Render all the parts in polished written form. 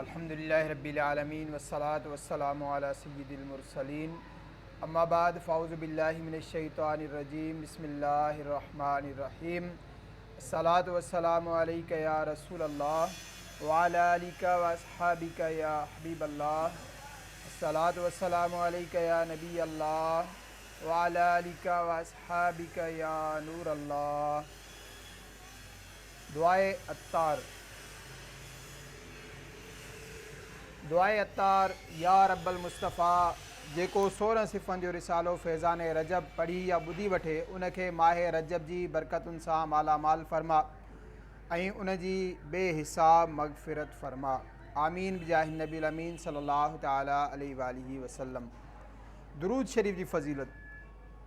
الحمد لله رب العالمين والصلاة والسلام على سيد المرسلين اما بعد فاعوذ بالله من الشيطان الرجيم بسم الله الرحمن الرحيم الصلاة والسلام عليك يا رسول الله وعلى آلك واصحابك يا حبيب الله الصلاة والسلام عليك يا نبي الله وعلى آلك واصحابك يا نور الله دعاء عطار دعاء عطار يا رب المصطفيٰ جيڪو 16 صفحن جو رسالو فيضان رجب پڙهي يا ٻڌي وٺي ان کي ماهه رجب جي برڪتن سان مالا مال فرما ۽ ان جي بي حساب مغفرت فرما آمين بجاه النبي الامين صلي الله تعالٰي عليه واٰله وسلم درود شريف جي فضيلت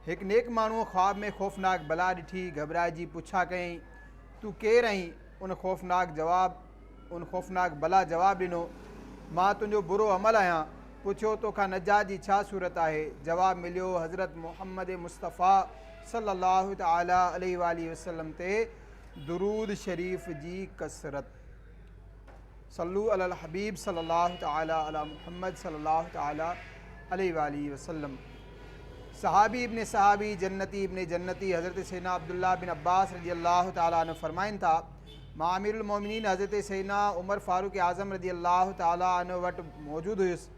هڪ نيڪ ماڻهوء خواب ۾ خوفناڪ بلا ڏٺي، گهٻرائجي پڇا ڪيائين، تون ڪير آهين؟ ان خوفناڪ جواب ان خوفناڪ بلا جواب ڏنو، مان تنهنجو برو عمل آهيان. پڇيو، توکان نجات جي ڇا صورت آهي؟ جواب مليو، حضرت محمد مصطفيٰ صلّي الله تعالٰي عليه واٰله وسلّم تي درود شريف جي ڪثرت. صلو علی الحبيب صلي الله تعالي علي محمد صلي الله تعالي عليه واٰله وسلم صحابي ابن صحابي جنتي ابن جنتي حضرت سيدنا عبدالله بن عباس رضي الله تعالي عنه فرمائن ٿا مان امير المومنين حضرت سيدنا عمر فاروق اعظم رضي الله تعالي عنه وٽ موجود هيس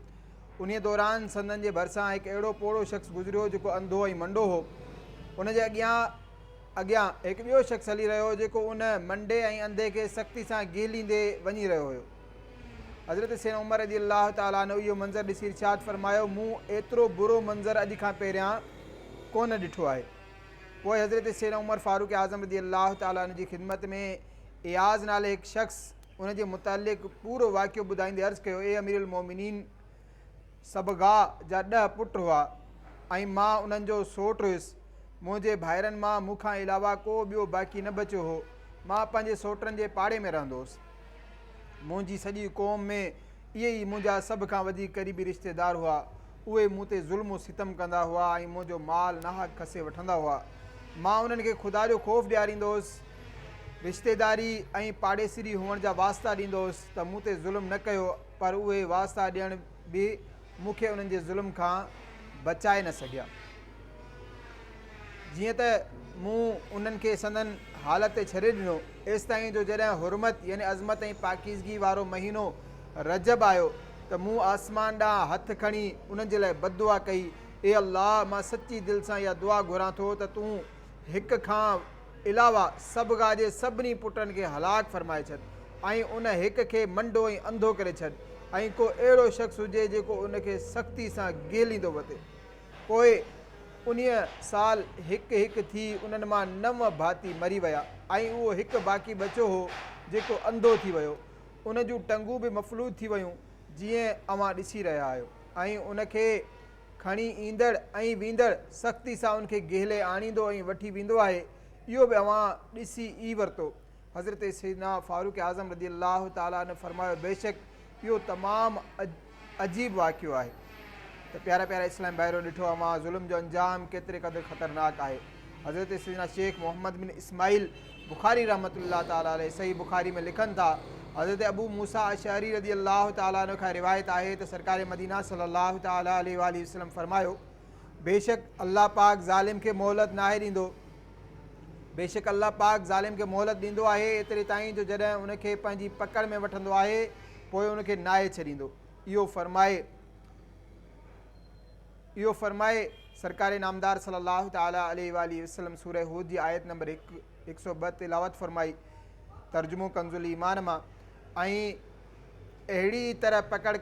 انهي دوران سندن جي ڀرسان هڪ اهڙو پوڙهو شخص گذريو جيڪو انڌو ۽ منڊو هو ان جي اڳيان اڳيان هڪ ٻيو شخص هلي رهيو هو جيڪو ان منڊي ۽ انڌي کي سختي سان گهليندي وڃي رهيو هيو. حضرت سيدنا عمر رضي الله تعالٰي عنه اهو منظر ڏسي ارشاد فرمايو، مون ايترو برو منظر اڄ کان پهريان ڪونه ڏٺو آهي. پوء حضرت سيدنا عمر فاروق اعظم رضي الله تعالٰي عنه جي خدمت ۾ اياز نالي هڪ شخص ان جي متعلق پورو واقعو ٻڌائيندي عرض ڪيو، اي امير المومنين! سبغا جا ڏهه پٽ هئا ۽ مان انهن جو سوٽ هيس. منهنجي ڀائرن مان مون کان علاوه ڪو ٻيو باقي نه بچيو هو. مان پنهنجي سوٽن جي پاڙي ۾ رهندو هوس. منهنجي سڄي قوم ۾ اهي ئي منهنجا سڀ کان وڌيڪ قريبي رشتيدار هئا. اهي مون تي ظلم و ستم ڪندا هئا ۽ منهنجو مال ناحق کسي وٺندا هئا. مان انهن کي خدا جو خوف ڏياريندو هوس. رشتيداري ۽ پاڙيسري هئڻ جا واسطا ڏيندو هوس ته مون تي ظلم نه ڪيو. پر اهي واسطا ڏيڻ به مون کي انهن جي ظلم کان بچائي نه سگهيا. جيئن ته مون انهن کي سندن حالت تي ڇڏي ڏنو، ايستائين جو جڏهن حرمت يعني عظمت ۽ پاڪيزگي وارو مهينو رجب آيو ته مون آسمان ڏانهن هٿ کڻي انهن جي لاء بددعا ڪئي، اي الله! مان سچي دل سان اها دعا گهران ٿو ته تون هڪ کان علاوه سبغا جي سڀني پٽن کي هلاڪ فرمائي ڇڏ ۽ ان هڪ کي منڊو ۽ انڌو ڪري ڇڏ ۽ ڪو اهڙو شخص هجي جيڪو ان کي سختي سان گهليندو وتي. پوء انهيء سال هڪ هڪ ٿي انهن مان نو ڀاتي مري ويا ۽ اهو هڪ باقي بچيو هو جيڪو انڌو ٿي ويو. ان جون ٽنگون به مفلوج ٿي ويون جيئن اوهان ڏسي رهيا آهيو ۽ ان کي کڻي ايندڙ ۽ ويندڙ سختي سان ان کي گهلي آڻيندو ۽ وٺي ويندو آهي، اهو به اوهان ڏسي ئي ورتو. حضرت سيدنا فاروق اعظم رضي الله تعالٰي عنه فرمايو، بيشڪ اهو تمام عجيب واقعو آهي ته پيارا پيارا اسلامي ڀائرو ڏٺو اوهان ظلم جو انجام ڪيتري قدر خطرناڪ آهي. حضرت سيدنا شيخ محمد بن اسماعيل بخاري رحمة الله تعالٰي عليه صحيح بخاري ۾ لکن ٿا، حضرت ابو موسيٰ اشعري رضي الله تعالٰي عنه کان روايت آهي ته سرڪار مدينه صلّي الله تعالٰي عليه واٰله وسلّم فرمايو، بيشڪ الله پاڪ ظالم کي مهلت ناهي ڏيندو، بيشڪ الله پاڪ ظالم کي مهلت ڏيندو آهي ايتري تائين جو جڏهن ان کي پنهنجي پڪڙ ۾ وٺندو آهي پوء ان کي ناهي ڇڏيندو. اهو فرمائي. اهو فرمائي سرڪار نامدار صلّي الله تعالٰي عليه واٰله وسلّم سوره هود جي آيت نمبر 102 تلاوت فرمائي، ترجمو ڪنز الايمان مان، ۽ اهڙي ئي طرح پڪڙ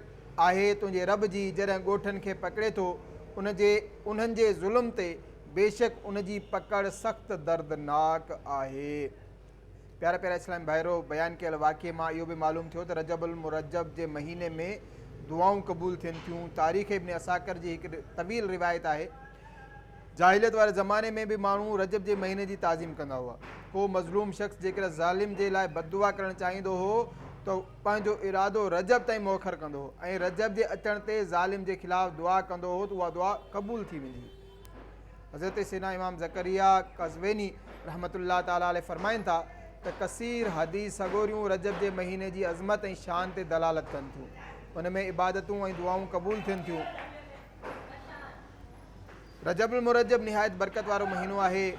آهي تنهنجي رب جي جڏهن ڳوٺن کي پڪڙي ٿو ان جي انهن جي ظلم تي بيشڪ ان جي پڪڙ سخت دردناڪ آهي. پيارا پيارا اسلامي ڀائرو! بيان ڪيل واقعي مان اهو به معلوم ٿيو ته رجب المرجب جي مهيني ۾ دعائون قبول ٿين ٿيون. تاريخ ابن عساڪر جي هڪ طويل روايت آهي. جاهليت واري زماني ۾ به ماڻهو رجب جي مهيني جي تعظيم ڪندا هئا. ڪو مظلوم شخص جيڪڏهن ظالم جي لاء بددعا ڪرڻ چاهيندو هو ته پنهنجو ارادو رجب تائين مؤخر ڪندو هو ۽ رجب جي اچڻ تي ظالم جي خلاف دعا ڪندو هو ته اها دعا قبول ٿي ويندي هئي. حضرت سيدنا امام زڪريا قزويني رحمة الله تعالٰي عليه فرمائن ٿا، ته ڪثير حديث سڳوريون رجب جي مهيني جي عظمت ۽ شان تي دلالت ڪن ٿيون. ان ۾ عبادتون ۽ دعائون قبول ٿين ٿيون. رجب المرجب نهايت برڪت وارو مهينو آهي.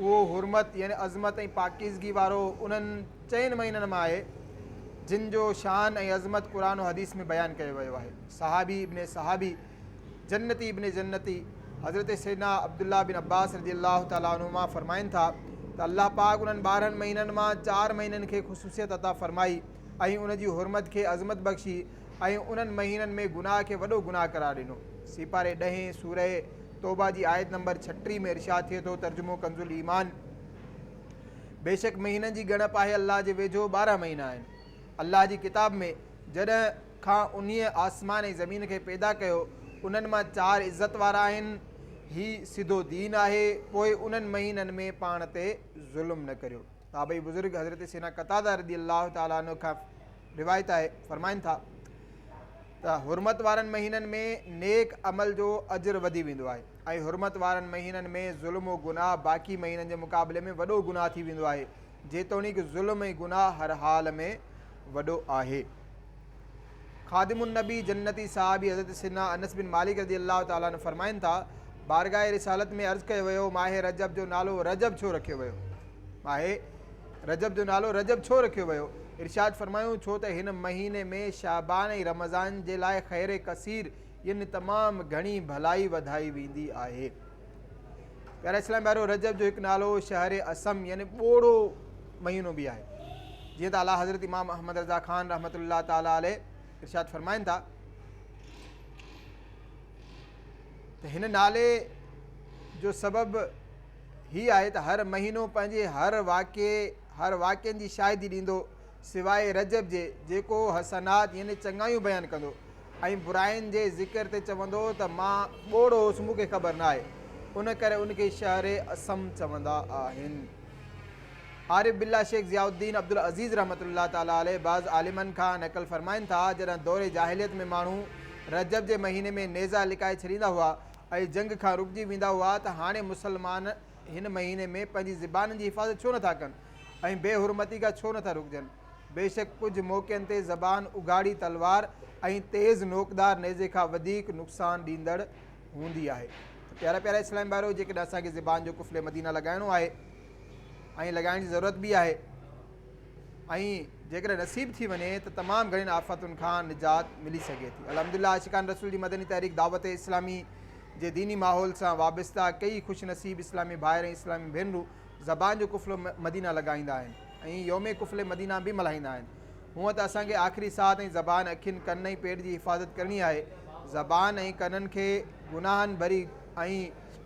اهو حرمت يعني عظمت ۽ پاڪيزگي وارو انهن چئن مهينن مان آهي، جن جو شان ۽ عظمت قرآن و حديث ۾ بيان ڪيو ويو آهي. صحابي ابن صحابي، جنتي ابن جنتي، حضرت سيدنا عبدالله بن عباس رضي الله تعالٰي عنهما فرمائن ٿا ته الله پاڪ انهن 12 مهينن مان چار مهينن کي خصوصيت عطا فرمائي ۽ ان جي حرمت کي عظمت بخشي ۽ انهن مهينن ۾ گناهه کي وڏو گناهه قرار ڏنو. سيپاري ڏهين، سوره توبه جي آيت نمبر 36 ۾ ارشاد ٿئي ٿو، ترجمو ڪنزالايمان، بيشڪ مهينن جي ڳڻپ آهي الله جي ويجهو 12 مهينا آهن الله جي ڪتاب ۾، جڏهن کان انهيء آسمان ۽ زمين کي پيدا ڪيو، انهن مان چار عزت وارا آهن، هي سڌو دين آهي، پوء انهن مهينن ۾ پاڻ تي ظلم نه ڪريو. تابعي بزرگ حضرت سيدنا قتاده رضي الله تعالٰي عنه کان روايت آهي، فرمائن ٿا ته حرمت وارن مهينن ۾ نيڪ عمل جو اجر وڌي ويندو آهي ۽ حرمت وارن مهينن ۾ ظلم و گناهه باقي مهينن جي مقابلي ۾ وڏو گناهه ٿي ويندو آهي، جيتوڻيڪ ظلم ۽ گناهه هر حال ۾ وڏو آهي. خادم النبي جنتي صحابي حضرت سيدنا انس بن مالڪ رضي الله تعالٰي عنه فرمائن ٿا، بارگاھ رسالت ۾ عرض ڪيو ويو، ماه رجب جو نالو رجب ڇو رکيو ويو؟ ماه رجب جو نالو رجب ڇو رکيو ويو؟ ارشاد فرمايون، ڇو ته هن مهيني ۾ شعبان ۽ رمضان جي لاء خير ڪثير يعني تمام گهڻي ڀلائي وڌائي ويندي آهي. پيارا اسلام ڀائرو! رجب جو هڪ نالو شهر اسم يعني ٻوڙو مهينو به آهي. جيئن ته اعليٰ حضرت امام احمد رضا خان رحمة الله تعالٰي عليه ارشاد فرمائن ٿا ته هن نالي جو سبب هي آهي ته هر مهينو پنهنجي هر واقعي هر واقعن جي شاهدي ڏيندو سواء رجب جي جيڪو حسنات يعني چڱايون بيان ڪندو ۽ براين جي ذڪر تي چوندو ته مان ٻوڙو هوس مون کي خبر ناهي ان ڪري ان کي شهر اصم چوندا آهن. عارف بالله شيخ ضياء الدين عبدالعزيز رحمة الله تعالٰي عليه بعض عالمن کان نقل فرمائن ٿا جڏهن دور جاهليت ۾ ماڻهو رجب جي مهيني ۾ نيزا لڪائي ڇڏيندا هئا ۽ جنگ کان رڪجي ويندا هئا ته هاڻي مسلمان هن مهيني ۾ پنهنجي زبانن جي حفاظت ڇو نٿا ڪن ۽ بي حرمتي کان ڇو نٿا رڪجن؟ بيشڪ ڪجهه موقعن تي زبان اگهاڙي تلوار ۽ تيز نوڪدار نيزي کان وڌيڪ نقصان ڏيندڙ هوندي آهي. ته پيارا پيارا اسلامي ڀائرو! جيڪڏهن اسان کي زبان جو قفل مدينه لڳائڻو آهي ۽ لڳائڻ جي ضرورت به آهي ۽ جيڪڏهن نصيب ٿي وڃي ته تمام گهڻين آفتن کان نجات ملي سگهي ٿي. الحمدلله عاشقان رسول جي مدني تحريڪ دعوت اسلامي جي ديني ماحول سان وابسته ڪيئي خوش نصيب اسلامي ڀائر ۽ اسلامي ڀينرون زبان جو قفل مدينه لڳائيندا آهن ۽ يوم قفل مدينه به ملهائيندا آهن. هونء ته اسان کي آخري ساهه تائين زبان، اکين، ڪن ۽ پيٽ جي حفاظت ڪرڻي آهي. زبان ۽ ڪنن کي گناهن ڀري ۽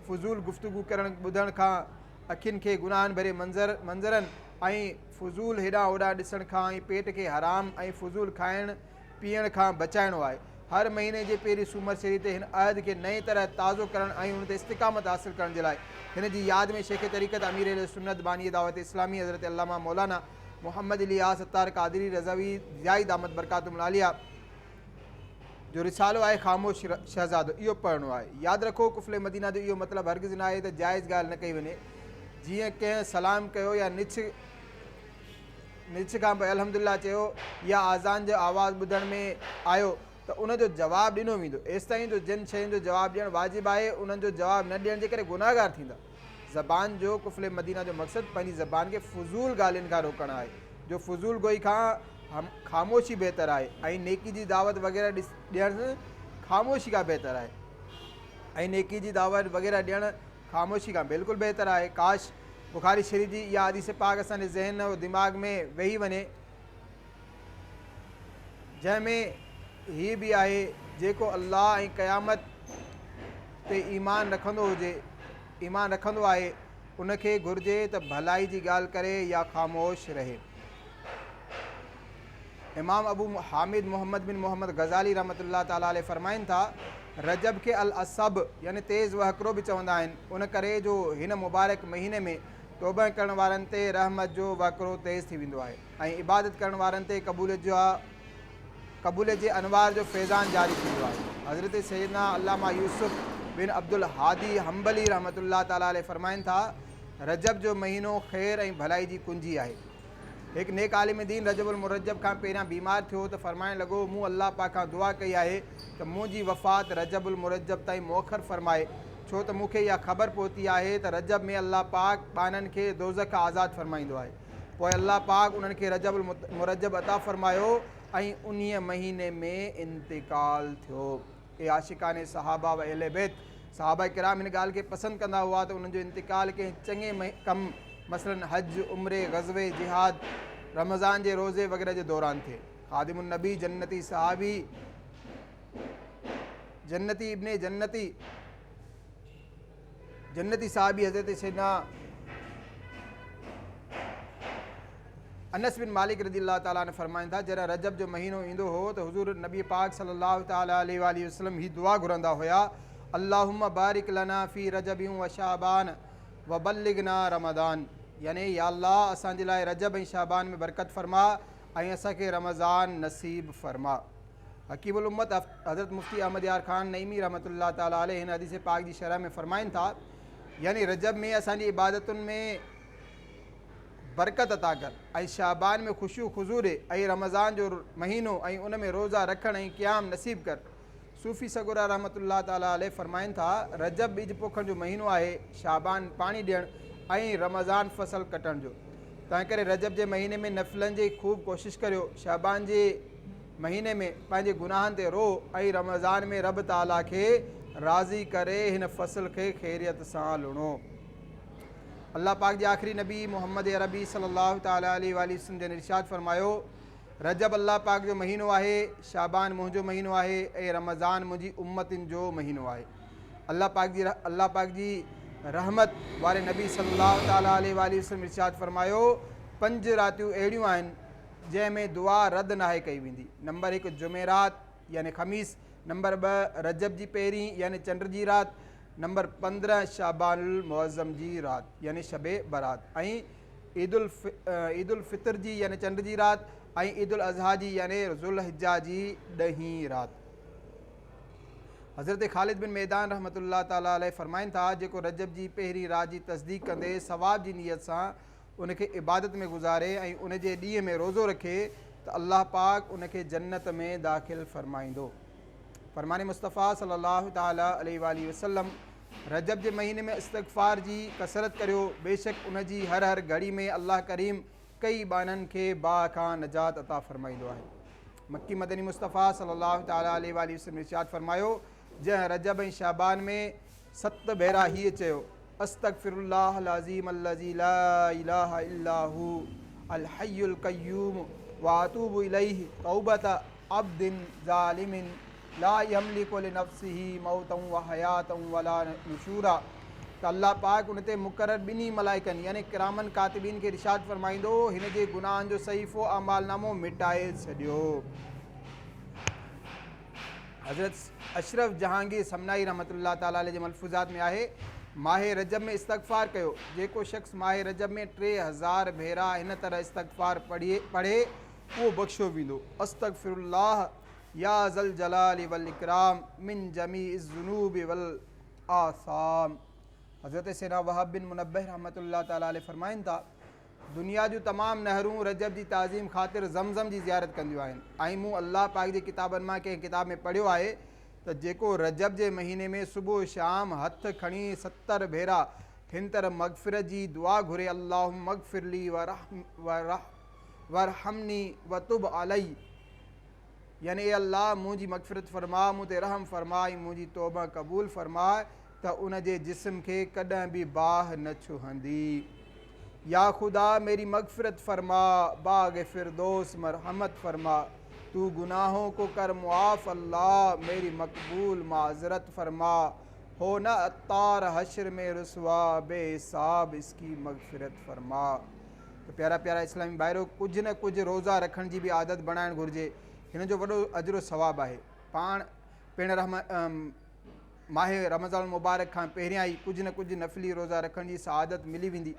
فضول گفتگو ڪرڻ ٻڌڻ کان، اکين کي گناهن ڀري منظر منظرن ۽ فضول هيڏانهن هوڏانهن ڏسڻ کان ۽ پيٽ کي حرام ۽ فضول کائڻ پيئڻ کان بچائڻو آهي. هر مهيني جي پهرين سومر شريف تي هن عهد کي نئين طرح تازو ڪرڻ ۽ ان تي استقامت حاصل ڪرڻ جي لاء هن جي ياد ۾ شيخ طريقت امير اهل سنت باني دعوت اسلامي حضرت علامه مولانا محمد الياس عطار قادري رضوي ضيائي دامت برڪاتهم العاليه جو رسالو آهي خاموش شهزادو اهو پڙهڻو آهي. ياد رکو قفل مدينه جو اهو مطلب هرگز نه آهي ته جائز ڳالهه نه ڪئي وڃي جيئن ڪنهن سلام ڪيو يا نڇ نڇ کان پوء الحمدلله چيو يا آذان جو آواز ٻڌڻ ۾ آيو ته ان جو جواب ڏنو ويندو ايستائين جو جن شين جو جواب ڏيڻ واجب آهي انهن جو جواب نه ڏيڻ جي ڪري گناهگار ٿيندا. زبان جو قفل مدينه جو مقصد پنهنجي زبان کي فضول ڳالهين کان روڪڻ آهي جو فضول گوئي کان خاموشي بهتر آهي ۽ نيڪي جي دعوت وغيره ڏيڻ خاموشي کان بهتر آهي ۽ نيڪي جي دعوت وغيره ڏيڻ خاموشي کان بلڪل بهتر آهي. ڪاش بخاري شريف جي اها حديث پاڪ اسان جي ذهن و دماغ ۾ ويهي وڃي جنهن ۾ هي به آهي جيڪو الله ۽ قيامت تي ايمان رکندو هجي ايمان رکندو آهي ان کي گهرجي ته ڀلائي جي ڳالهه ڪري يا خاموش رهي. امام ابو حامد محمد بن محمد غزالي رحمة الله تعالٰي عليه فرمائن ٿا، رجب کي الاصب يعني تيز وهڪرو به چوندا آهن، ان ڪري جو هن مبارڪ مهيني ۾ توبه ڪرڻ وارن تي رحمت جو وهڪرو تيز ٿي ويندو آهي ۽ عبادت ڪرڻ وارن تي قبوليت جا قبوليت جي انوار جو فيضان جاري ٿيندو آهي. حضرت سيدنا علامه يوسف بن عبدالهادي حنبلي رحمة الله تعالٰي عليه فرمائن ٿا، رجب جو مهينو خير ۽ ڀلائي جي ڪنجي آهي. هڪ نيڪ عالم دين رجب المرجب کان پهريان بيمار ٿيو ته فرمائڻ لڳو، مون الله پاڪ کان دعا ڪئي آهي ته منهنجي وفات رجب المرجب تائين مؤخر فرمائي، ڇو ته مون کي اها خبر پهتي آهي ته رجب ۾ الله پاڪ ٻانهن کي دوزخ کان آزاد فرمائيندو آهي. پوء الله پاڪ انهن کي رجب المرجب عطا فرمايو ۽ انهيء مهيني ۾ انتقال ٿيو. اي عاشقان صحابه و اهل بيت! صحابه ڪرام هن ڳالهه کي پسند ڪندا هئا ته انهن جو انتقال ڪنهن چڱي ڪم مثلاً حج، عمري، غزوي، جهاد، رمضان جي روزي وغيره جي دوران ٿئي. خادم النبي جنتي صحابي جنتي ابن جنتي جنتي صحابي حضرت سيدنا انس بن مالڪ رضي الله تعالٰي عنه فرمائن ٿا جڏهن رجب جو مهينو ايندو هو ته حضور نبي پاڪ صلي الله تعالٰي عليه واٰله وسلم هي دعا گهرندا هيا اللهم بارڪ لنا في رجب و شعبان وبلغنا رمضان يعني يا الله اسان جي لاء رجب ۽ شعبان ۾ برڪت فرما ۽ اسان کي رمضان نصيب فرما. حڪيم الامت حضرت مفتي احمد يار خان نعيمي رحمة الله تعالٰي عليه هن حديث پاڪ جي شرح ۾ فرمائن ٿا يعني رجب ۾ اسان جي عبادتن ۾ برڪت عطا ڪر ۽ شعبان ۾ خشوع خضوع ڏي ۽ رمضان جو مهينو ۽ ان ۾ روزا رکڻ ۽ قيام نصيب ڪر. صوفي سڳورا رحمة الله تعالٰي عليه فرمائن ٿا، رجب ٻج پوکڻ جو مهينو آهي، شعبان پاڻي ڏيڻ ۽ رمضان فصل ڪٽڻ جو. تنهنڪري رجب جي مهيني ۾ نفلن جي خوب ڪوشش ڪريو، شعبان جي مهيني ۾ پنهنجي گناهن تي روئو ۽ رمضان ۾ رب تعاليٰ کي راضي ڪري هن فصل کي خيريت سان لڻو. الله پاڪ جي آخري نبي محمد عربي صلي الله تعالٰي عليه واٰله وسلم جن ارشاد فرمايو، رجب الله پاڪ جو مهينو آهي، شعبان منهنجو مهينو آهي ۽ رمضان منهنجي امتين جو مهينو آهي. الله پاڪ جي الله پاڪ جي رحمت واري نبي صلي الله تعالٰي عليه واٰله وسلم ارشاد فرمايو، پنج راتيون اهڙيون آهن جنهن ۾ دعا رد ناهي ڪئي ويندي، نمبر هڪ جمعرات يعني خميس، نمبر ٻه رجب جي پهرين يعني چنڊ جي رات، نمبر 15 شعبان المعظم جي رات يعني شب برات ۽ عيد الفطر جي يعني چنڊ جي رات ۽ عيد الاضحيٰ جي يعني ذوالحجه جي ڏهين رات. حضرت خالد بن ميدان رحمة الله تعالٰي عليه فرمائن ٿا، جيڪو رجب جي پهرين رات جي تصديق ڪندي ثواب جي نيت سان ان کي عبادت ۾ گذاري ۽ ان جي ڏينهن ۾ روزو رکي ته الله پاڪ ان کي جنت ۾ داخل فرمائيندو. فرمان مصطفيٰ صلي الله تعالٰي عليه واٰله وسلم، رجب جي مهيني ۾ استغفار جي ڪثرت ڪريو، بيشڪ ان جي هر هر گهڙي ۾ الله ڪريم ڪئي ٻانهن کي باهه کان نجات عطا فرمائيندو آهي. مڪي مدني مصطفيٰ صلي الله تعالٰي عليه واٰله وسلم ارشاد فرمايو، جنهن رجب ۽ شعبان ۾ ست ڀيرا هيء چيو، استغفر الله العظيم الذي لا اله الا هو الحي القيوم واتوب اليه توبة عبد ظالم لا يملڪ لنفسه موتا وحياة ولا نشورا ته الله پاڪ ان تي مقرر ٻنهي ملائڪن يعني ڪرامن ڪاتبين کي ارشاد فرمائيندو هن جي گناهن جو صحيفو اعمال نامو مٽائي ڇڏيو. حضرت اشرف جهانگير سمنائي رحمة الله تعالٰي عليه جي ملفوظات ۾ آهي، ماهه رجب ۾ استغفار ڪيو، جيڪو شخص ماهه رجب ۾ 3000 ڀيرا هن طرح استغفار پڙهي اهو بخشيو ويندو، استغفر الله يا ذا الجلال والاڪرام من جميع الذنوب والآثام. حضرت سيدنا وهب بن منبه رحمة الله تعالٰي عليه فرمائن ٿا، دنيا جون تمام نهرون رجب جي تعظيم خاطر زمزم جي زيارت ڪنديون آهن ۽ مون الله پاڪ جي ڪتابن مان ڪنهن ڪتاب ۾ پڙهيو آهي ته جيڪو رجب جي مهيني ۾ صبح شام هٿ کڻي 70 ڀيرا هن طرح مغفرت جي دعا گهري اللهم اغفر لي وارحمني وتب علي يعني اي الله منهنجي مغفرت فرماء مون تي رحم فرماء ۽ منهنجي توبه قبول فرماء ته ان جي جسم کي ڪڏهن به باهه نه ڇهندي. يا خدا ميري مغفرت فرما باغ فردوس مرحمت فرما تو گناهون کو ڪر معاف الله ميري مقبول معذرت فرما هو نه عطار حشر ۾ رسوا بي حساب اس ڪي مغفرت فرما. ته پيارا پيارا اسلامي ڀائرو ڪجهه نه ڪجهه روزا رکڻ جي به عادت بڻائڻ گهرجي هن جو وڏو اجر و ثواب آهي پاڻ پڻ رحم ماهه رمضان المبارڪ کان پهريان ئي ڪجهه نه ڪجهه نفلي روزا رکڻ جي سعادت ملي ويندي.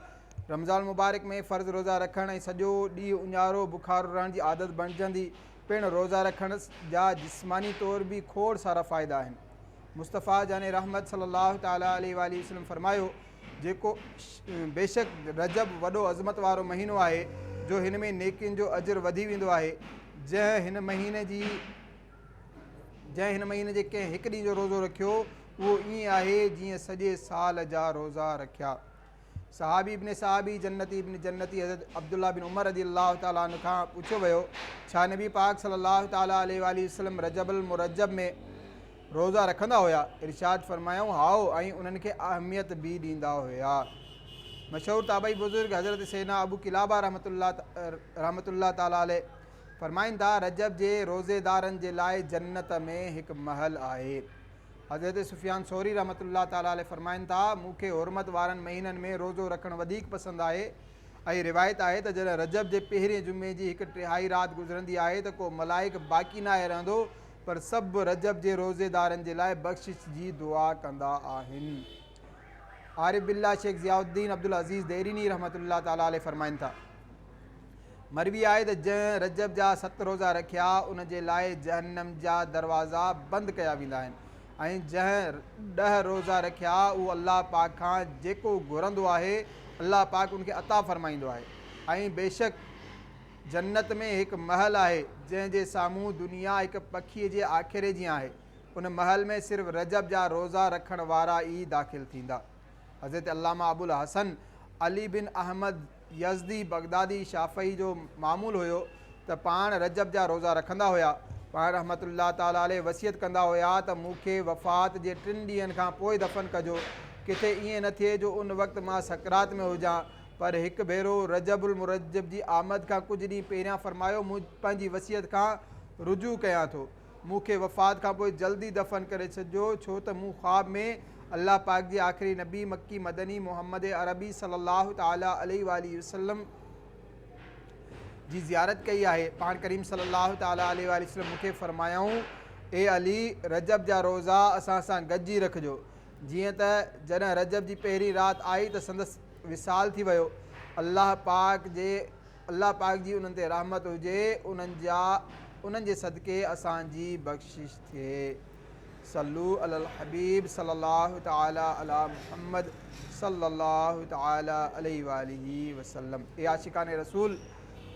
رمضان المبارڪ ۾ فرض روزا رکڻ ۽ سڄو ڏينهن اڃارو بکارو رهڻ جي عادت بڻجندي. پڻ روزا رکڻ جا جسماني طور به کوڙ سارا فائدا آهن. مصطفيٰ جان رحمت صلي الله تعالٰي عليه واٰله وسلم فرمايو، جيڪو بيشڪ رجب وڏو عظمت وارو مهينو آهي، جو هن ۾ نيڪين جو اجر وڌي ويندو آهي. جنهن هن مهيني جي جنهن هن مهيني جي ڪنهن هڪ ڏينهن جو روزو رکيو، اهو ائين آهي جيئن سڄي سال جا روزا رکيا. صحابي ابن صحابي، جنتي ابن جنتي حضرت عبدالله بن عمر رضي الله تعالٰي عنه کان پڇيو ويو، ڇا نبي پاڪ صلي الله تعالٰي عليه واٰله وسلم رجب المرجب ۾ روزا رکندا هيا؟ ارشاد فرمايائون، هائو ۽ انهن کي اهميت به ڏيندا هيا. مشهور تابعي بزرگ حضرت سيدنا ابو قلابه رحمة الله رحمة الله تعالٰي عليه فرمائن ٿا، رجب جي روزيدارن جي لاء جنت ۾ هڪ محل آهي. حضرت سفيان ثوري رحمة الله تعالٰي عليه فرمائن ٿا، مون کي حرمت وارن مهينن ۾ روزو رکڻ وڌيڪ پسند آهي ۽ روايت آهي ته جڏهن رجب جي پهرين جمعي جي هڪ ٽهائي رات گذرندي آهي ته ڪو ملائڪ باقي ناهي رهندو پر سڀ رجب جي روزيدارن جي لاء بخشش جي دعا ڪندا آهن. عارف بالله شيخ ضياء الدين عبدالعزيز ديريني رحمة الله تعالٰي عليه فرمائن ٿا. مروي آهي ته جنهن رجب جا ست روزا رکيا ان جي لاء جهنم جا دروازا بند ڪيا ويندا آهن ۽ جنهن ڏهه روزا رکيا اهو الله پاڪ کان جيڪو گهرندو آهي الله پاڪ ان کي عطا فرمائيندو آهي ۽ بيشڪ جنت ۾ هڪ محل آهي جنهن جي سامهون دنيا هڪ پکي جي آکيري جيان آهي ان محل ۾ صرف رجب جا روزا رکڻ وارا ئي داخل ٿيندا. حضرت علامه ابوالحسن علي بن احمد يزدي بغدادي شافعي جو معمول هيو ته پاڻ رجب جا روزا رکندا هيا. پاڻ رحمة الله تعالٰي عليه وصيت ڪندا هيا ته مون کي وفات جي ٽن ڏينهن کان پوء دفن ڪجو، ڪٿي ائين نه ٿئي جو ان وقت مان سڪرات ۾ هجان. پر هڪ ڀيرو رجب المرجب جي آمد کان ڪجهه ڏينهن پهريان فرمايو مون پنهنجي وصيت کان رجوع ڪيان ٿو. مون کي وفات کان پوء جلدي دفن ڪري ڇڏجو، ڇو ته مون خواب ۾ الله پاڪ جي آخري نبي مڪي مدني محمد عربي صلي الله تعالٰي عليه واٰله وسلم جي زيارت ڪئي آهي. پاڻ ڪريم صلي الله تعالٰي عليه واٰله وسلم مون کي فرمايائون، اي علي! رجب جا روزا اسان سان گڏجي رکجو. جيئن ته جڏهن رجب جي پهرين رات آئي ته سندس وصال ٿي ويو. الله پاڪ جي الله پاڪ جي انهن تي رحمت هجي انهن جا انهن جي صدقي اسان جي بخشش ٿئي صلو علی الحبيب صلي الله تعالي علي محمد صلي الله تعالي عليه واله وسلم اي عاشقان رسول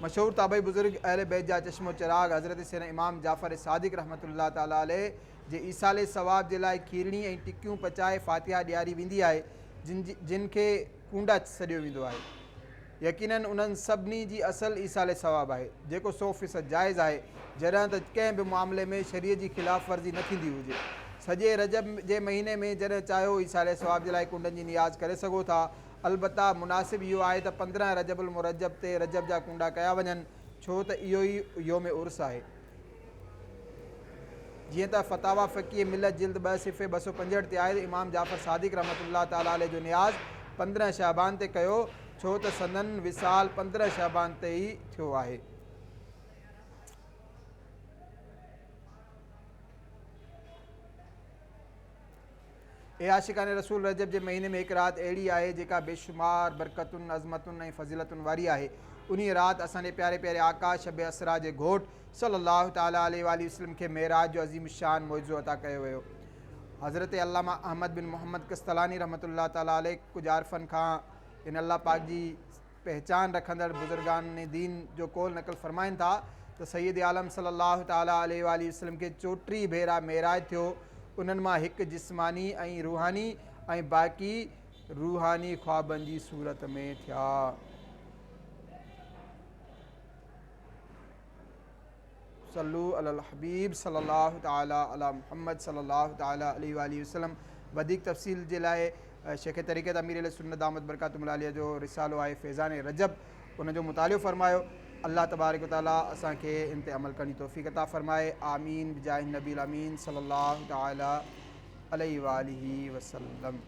مشهور تابعي بزرگ اهل بيت جا چشم و چراغ حضرت سيدنا امام جعفر صادق رحمة الله تعالي عليه جي ايصال ثواب جي لاء کيرڻي ۽ ٽڪيون پچائي فاتحه ڏياري ويندي آهي جن جن کي ڪونڊا سڏيو ويندو آهي. يقيناً انهن سڀني جي اصل ايصال ثواب آهي، جيڪو سو فيصد جائز آهي، جڏهن ته ڪنهن به معاملي ۾ شريعت جي خلاف ورزي نه ٿيندي هجي. سڄي رجب جي مهيني ۾ جڏهن چاهيو ايصال ثواب جي لاء ڪونڊن جي نياز ڪري سگهو ٿا. البته مناسب اهو آهي ته 15 رجب المرجب تي رجب جا ڪونڊا ڪيا وڃن، ڇو ته اهو ئي يوم عرس آهي. جيئن ته فتاويٰ فقيه ملت جلد 2 صفحي 265 تي آهي ته امام جعفر صادق رحمة الله تعالٰي عليه جو نياز 15 شعبان تي ڪيو ڇو ته سندن وصال 15 شعبان تي ئي ٿيو آهي. اي عاشقان رسول! رجب جي مهيني ۾ هڪ رات اهڙي آهي جيڪا بيشمار برڪتن، عظمتن ۽ فضيلتن واري آهي. انهيء رات اسان جي پياري پياري آقا، شب اسريٰ جي گهوٽ، صلّي الله تعالٰي عليه واٰله وسلّم کي معراج جو عظيم الشان معجزو عطا ڪيو ويو. حضرت علامه احمد بن محمد قسطلاني رحمة الله تعالٰي عليه ڪجهه عارفن کان ان الله پاڪ جي پهچان رکندڙ بزرگان دين جو قول نقل فرمائن ٿا ته سيد عالم صلّي الله تعالٰي عليه واٰله وسلّم کي 34 ڀيرا معراج ٿيو انهن مان هڪ جسماني ۽ روحاني ۽ باقي روحاني خوابن جي صورت ۾ ٿيا. صلو علی الحبيب صلي الله تعالي علي محمد صلي الله تعالي عليه واٰله وسلم وڌيڪ تفصيل جي لاء شيخ طريقت امير اهل سنت دامت برڪاتهم العاليه جو رسالو آهي فيضان رجب ان جو مطالعو فرمايو الله تبارڪ وتعالي اسان کي ان تي عمل ڪرڻ جي توفيق عطا فرمائي آمين بجاه النبي الامين صلي الله تعالي عليه واٰله وسلم.